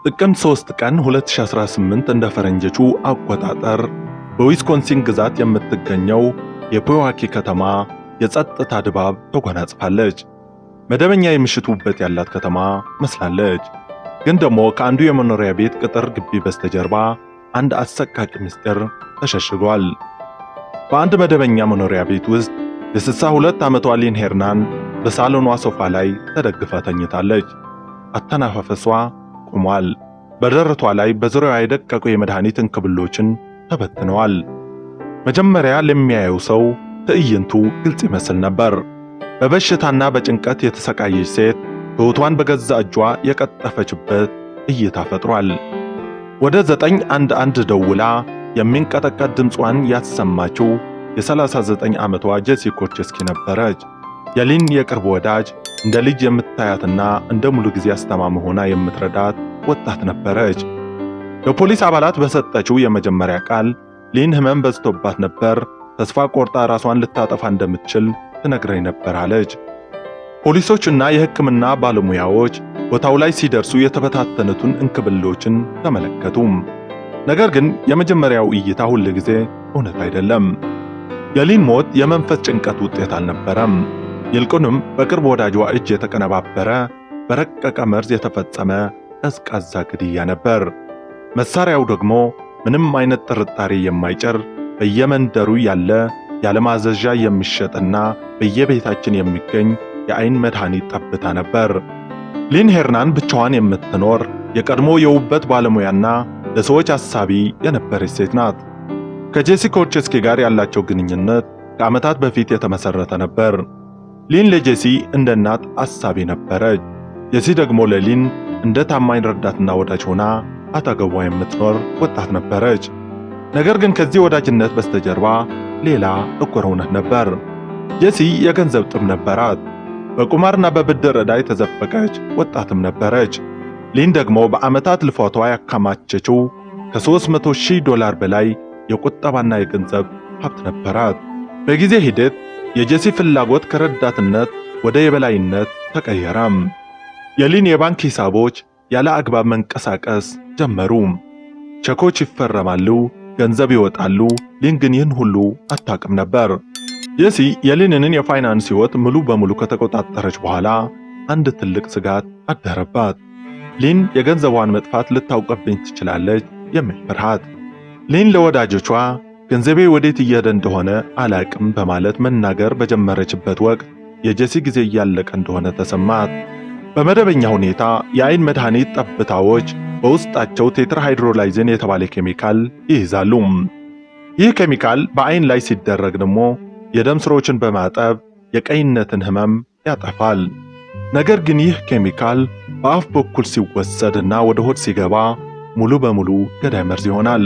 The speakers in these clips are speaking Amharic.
ጥቅምት 3 ቀን 2018 እንደ ፈረንጆቹ አቆጣጠር በዊስኮንሲን ግዛት የምትገኘው የፒዋኪ ከተማ የጸጥታ ድባብ ተጎናጽፋለች። መደበኛ የምሽት ውበት ያላት ከተማ መስላለች። ግን ደግሞ ከአንዱ የመኖሪያ ቤት ቅጥር ግቢ በስተጀርባ አንድ አሰቃቂ ምስጢር ተሸሽጓል። በአንድ መደበኛ መኖሪያ ቤት ውስጥ የ62 ዓመቷ ሊን ሄርናን በሳሎኗ ሶፋ ላይ ተደግፋ ተኝታለች። አተነፋፈሷ ቆሟል። በደረቷ ላይ በዙሪያዋ የደቀቁ የመድኃኒት እንክብሎችን ተበትነዋል። መጀመሪያ ለሚያየው ሰው ትዕይንቱ ግልጽ ይመስል ነበር። በበሽታና በጭንቀት የተሰቃየች ሴት ሕይወቷን በገዛ እጇ የቀጠፈችበት እይታ ፈጥሯል። ወደ 911 ደውላ የሚንቀጠቀጥ ድምጿን ያሰማችው የ39 ዓመቷ ጄሲ ኮርቼስኪ ነበረች። የሊን የቅርብ ወዳጅ፣ እንደ ልጅ የምታያትና እንደ ሙሉ ጊዜ አስታማሚ ሆና የምትረዳት ወጣት ነበረች። ለፖሊስ አባላት በሰጠችው የመጀመሪያ ቃል ሊን ህመም በዝቶባት ነበር፣ ተስፋ ቆርጣ ራሷን ልታጠፋ እንደምትችል ትነግረኝ ነበር አለች። ፖሊሶችና የሕክምና ባለሙያዎች ቦታው ላይ ሲደርሱ የተበታተኑትን እንክብሎችን ተመለከቱ። ነገር ግን የመጀመሪያው እይታ ሁል ጊዜ እውነት አይደለም። የሊን ሞት የመንፈስ ጭንቀት ውጤት አልነበረም። ይልቁንም በቅርብ ወዳጇ እጅ የተቀነባበረ፣ በረቀቀ መርዝ የተፈጸመ ቀዝቃዛ ግድያ ነበር። መሳሪያው ደግሞ ምንም አይነት ጥርጣሬ የማይጭር፣ በየመንደሩ ያለ፣ ያለማዘዣ የሚሸጥና በየቤታችን የሚገኝ የአይን መድኃኒት ጠብታ ነበር። ሊን ሄርናን ብቻዋን የምትኖር የቀድሞ የውበት ባለሙያና ለሰዎች አሳቢ የነበረች ሴት ናት። ከጄሲ ኮርቼስኪ ጋር ያላቸው ግንኙነት ከዓመታት በፊት የተመሰረተ ነበር። ሊን ለጄሲ እንደ እናት አሳቢ ነበረች። ጄሲ ደግሞ ለሊን እንደ ታማኝ ረዳትና ወዳጅ ሆና አጠገቧ የምትኖር ወጣት ነበረች። ነገር ግን ከዚህ ወዳጅነት በስተጀርባ ሌላ ጥቁር እውነት ነበር። ጄሲ የገንዘብ ጥም ነበራት። በቁማርና በብድር ዕዳ የተዘፈቀች ወጣትም ነበረች። ሊን ደግሞ በዓመታት ልፋቷ ያከማቸችው ከ300 ሺህ ዶላር በላይ የቁጠባና የገንዘብ ሀብት ነበራት። በጊዜ ሂደት የጄሲ ፍላጎት ከረዳትነት ወደ የበላይነት ተቀየረም። የሊን የባንክ ሂሳቦች ያለ አግባብ መንቀሳቀስ ጀመሩ። ቼኮች ይፈረማሉ፣ ገንዘብ ይወጣሉ። ሊን ግን ይህን ሁሉ አታውቅም ነበር። ጄሲ የሊንን የፋይናንስ ሕይወት ሙሉ በሙሉ ከተቆጣጠረች በኋላ አንድ ትልቅ ስጋት አደረባት። ሊን የገንዘቧን መጥፋት ልታውቅብኝ ትችላለች የሚል ፍርሃት። ሊን ለወዳጆቿ ገንዘቤ ወዴት እየሄደ እንደሆነ አላቅም በማለት መናገር በጀመረችበት ወቅት የጄሲ ጊዜ እያለቀ እንደሆነ ተሰማት። በመደበኛ ሁኔታ የአይን መድኃኒት ጠብታዎች በውስጣቸው tetrahydrozoline የተባለ ኬሚካል ይይዛሉ። ይህ ኬሚካል በአይን ላይ ሲደረግ ደግሞ የደም ስሮችን በማጠብ የቀይነትን ህመም ያጠፋል። ነገር ግን ይህ ኬሚካል በአፍ በኩል ሲወሰድና ወደ ሆድ ሲገባ ሙሉ በሙሉ ገዳይ መርዝ ይሆናል።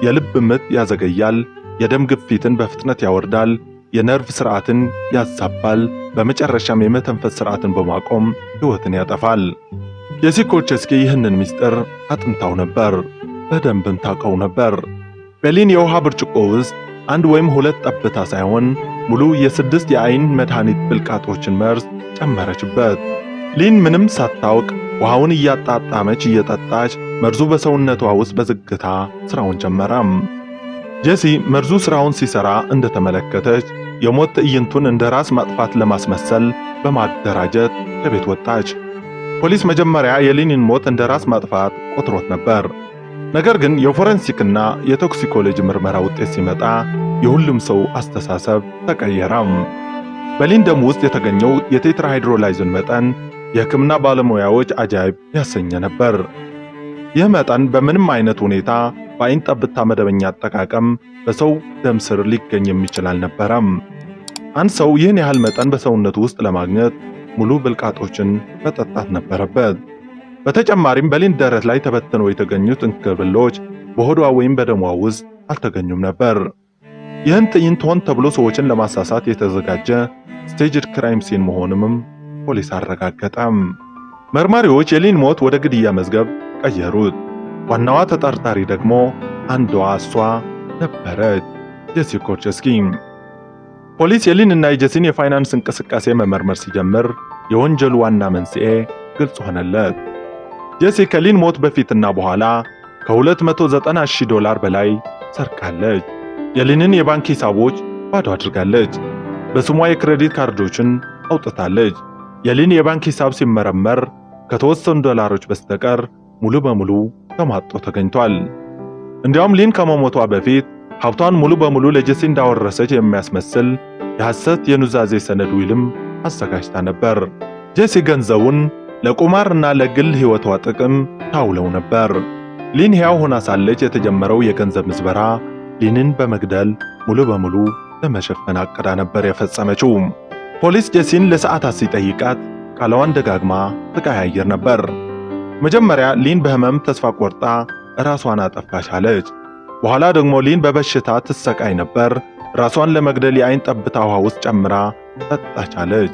የልብ ምት ያዘገያል፣ የደም ግፊትን በፍጥነት ያወርዳል፣ የነርቭ ስርዓትን ያዛባል፣ በመጨረሻም የመተንፈስ ስርዓትን በማቆም ሕይወትን ያጠፋል። ጄሲ ኮርቼስኪ ይህንን ምስጢር አጥንታው ነበር፣ በደንብም ታውቀው ነበር። በሊን የውሃ ብርጭቆ ውስጥ አንድ ወይም ሁለት ጠብታ ሳይሆን ሙሉ የ6 የአይን መድኃኒት ብልቃጦችን መርዝ ጨመረችበት። ሊን ምንም ሳታውቅ ውሃውን እያጣጣመች እየጠጣች መርዙ በሰውነቷ ውስጥ በዝግታ ስራውን ጀመረም። ጄሲ መርዙ ስራውን ሲሰራ እንደተመለከተች የሞት ትዕይንቱን እንደ ራስ ማጥፋት ለማስመሰል በማደራጀት ከቤት ወጣች። ፖሊስ መጀመሪያ የሊንን ሞት እንደ ራስ ማጥፋት ቆጥሮት ነበር። ነገር ግን የፎረንሲክና የቶክሲኮሎጂ ምርመራ ውጤት ሲመጣ የሁሉም ሰው አስተሳሰብ ተቀየረም። በሊን ደም ውስጥ የተገኘው የ tetrahydrozoline መጠን የሕክምና ባለሙያዎች አጃይብ ያሰኘ ነበር። ይህ መጠን በምንም አይነት ሁኔታ በአይን ጠብታ መደበኛ አጠቃቀም በሰው ደም ስር ሊገኝ የሚችል አልነበረም። አንድ ሰው ይህን ያህል መጠን በሰውነቱ ውስጥ ለማግኘት ሙሉ ብልቃጦችን መጠጣት ነበረበት። በተጨማሪም በሊን ደረት ላይ ተበትነው የተገኙት እንክብሎች በሆዷ ወይም በደሟ ውስጥ አልተገኙም ነበር። ይህን ትዕይንት ሆን ተብሎ ሰዎችን ለማሳሳት የተዘጋጀ staged crime scene መሆኑንም ፖሊስ አረጋገጠም። መርማሪዎች የሊን ሞት ወደ ግድያ መዝገብ ቀየሩት። ዋናዋ ተጠርጣሪ ደግሞ አንዷ እሷ ነበረች፣ ጄሲ ኮርቼስኪ። ፖሊስ የሊን እና የጄሲን የፋይናንስ እንቅስቃሴ መመርመር ሲጀምር የወንጀሉ ዋና መንስኤ ግልጽ ሆነለት። ጄሲ ከሊን ሞት በፊትና በኋላ ከ290 ሺህ ዶላር በላይ ሰርቃለች። የሊንን የባንክ ሂሳቦች ባዶ አድርጋለች። በስሟ የ credit ካርዶችን አውጥታለች። የሊን የባንክ ሂሳብ ሲመረመር ከተወሰኑ ዶላሮች በስተቀር ሙሉ በሙሉ ተሟጦ ተገኝቷል። እንዲያውም ሊን ከመሞቷ በፊት ሀብቷን ሙሉ በሙሉ ለጄሲ እንዳወረሰች የሚያስመስል የሐሰት የኑዛዜ ሰነድ will ም አዘጋጅታ ነበር። ጄሲ ገንዘቡን ለቁማርና ለግል ሕይወቷ ጥቅም ታውለው ነበር። ሊን ሕያው ሆና ሳለች የተጀመረው የገንዘብ ምዝበራ ሊንን በመግደል ሙሉ በሙሉ ለመሸፈን አቅዳ ነበር የፈጸመችው። ፖሊስ ጄሲን ለሰዓታት ሲጠይቃት ቃሏን ደጋግማ ትቀያየር ነበር። መጀመሪያ ሊን በህመም ተስፋ ቆርጣ ራሷን አጠፋች አለች። በኋላ ደግሞ ሊን በበሽታ ትሰቃይ ነበር፣ ራሷን ለመግደል የአይን ጠብታ ውሃ ውስጥ ጨምራ ጠጣች አለች።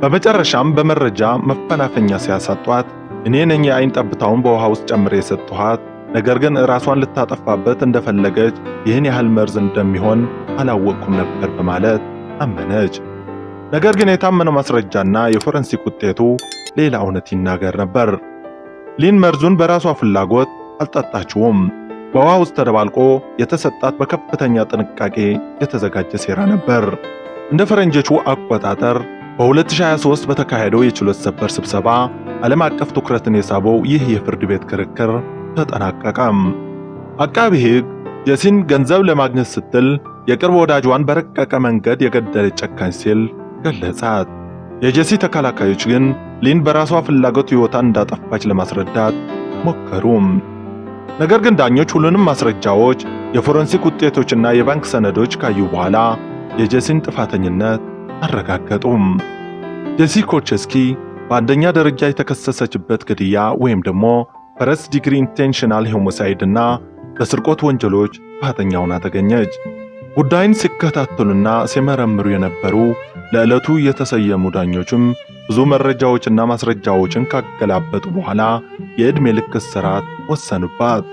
በመጨረሻም በመረጃ መፈናፈኛ ሲያሳጧት እኔ ነኝ የአይን ጠብታውን በውሃ ውስጥ ጨምሬ የሰጠኋት፣ ነገር ግን ራሷን ልታጠፋበት እንደፈለገች ይህን ያህል መርዝ እንደሚሆን አላወቅኩም ነበር በማለት አመነች። ነገር ግን የታመነው ማስረጃና የ forensic ውጤቱ ሌላ እውነት ይናገር ነበር። ሊን መርዙን በራሷ ፍላጎት አልጠጣችውም። በውሃ ውስጥ ተደባልቆ የተሰጣት በከፍተኛ ጥንቃቄ የተዘጋጀ ሴራ ነበር። እንደ ፈረንጆቹ አቆጣጠር በ2023 በተካሄደው የችሎት ሰበር ስብሰባ ዓለም አቀፍ ትኩረትን የሳበው ይህ የፍርድ ቤት ክርክር ተጠናቀቀም። አቃቢ ሕግ ጄሲን ገንዘብ ለማግኘት ስትል የቅርብ ወዳጇን በረቀቀ መንገድ የገደለች ጨካኝ ሲል ገለጻት። የጄሲ ተከላካዮች ግን ሊን በራሷ ፍላጎት ሕይወቷን እንዳጠፋች ለማስረዳት ሞከሩም። ነገር ግን ዳኞች ሁሉንም ማስረጃዎች፣ የ forensic ውጤቶችና የባንክ ሰነዶች ካዩ በኋላ የጄሲን ጥፋተኝነት አረጋገጡም። ጄሲ ኮርቼስኪ በአንደኛ ደረጃ የተከሰሰችበት ግድያ ወይም ደግሞ first degree intentional homicide እና በስርቆት ወንጀሎች ጥፋተኛ ሆና ተገኘች። ጉዳዩን ሲከታተሉና ሲመረምሩ የነበሩ ለዕለቱ የተሰየሙ ዳኞችም ብዙ መረጃዎችና ማስረጃዎችን ካገላበጡ በኋላ የዕድሜ ልክ እስራት ወሰኑባት።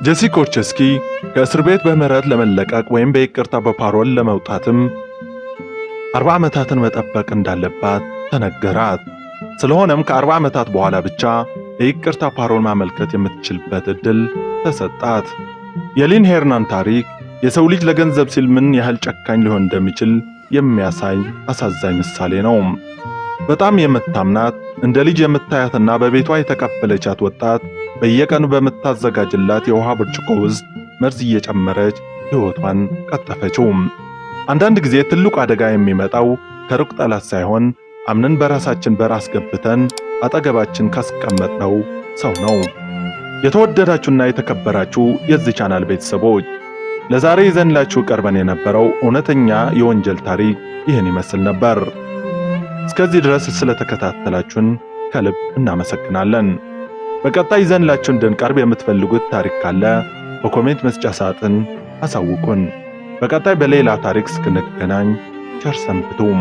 ጄሲ ኮርቼስኪ ከእስር ቤት በምህረት ለመለቀቅ ወይም በይቅርታ በ parole ለመውጣትም 40 ዓመታትን መጠበቅ እንዳለባት ተነገራት። ስለሆነም ከ40 ዓመታት በኋላ ብቻ የይቅርታ parole ማመልከት የምትችልበት ዕድል ተሰጣት። የሊን ሄርናን ታሪክ የሰው ልጅ ለገንዘብ ሲል ምን ያህል ጨካኝ ሊሆን እንደሚችል የሚያሳይ አሳዛኝ ምሳሌ ነው። በጣም የምታምናት፣ እንደ ልጅ የምታያትና በቤቷ የተቀበለቻት ወጣት በየቀኑ በምታዘጋጅላት የውሃ ብርጭቆ ውስጥ መርዝ እየጨመረች ሕይወቷን ቀጠፈችው። አንዳንድ ጊዜ ትልቁ አደጋ የሚመጣው ከሩቅ ጠላት ሳይሆን አምነን በራሳችን በር አስገብተን አጠገባችን ካስቀመጥነው ሰው ነው። የተወደዳችሁና የተከበራችሁ የዚህ ቻናል ቤተሰቦች፣ ለዛሬ ይዘንላችሁ ቀርበን የነበረው እውነተኛ የወንጀል ታሪክ ይህን ይመስል ነበር። እስከዚህ ድረስ ስለተከታተላችሁን ከልብ እናመሰግናለን። በቀጣይ ይዘንላችሁ እንድንቀርብ የምትፈልጉት ታሪክ ካለ በ comment መስጫ ሳጥን አሳውቁን። በቀጣይ በሌላ ታሪክ እስክንገናኝ ቸር ሰንብቱም።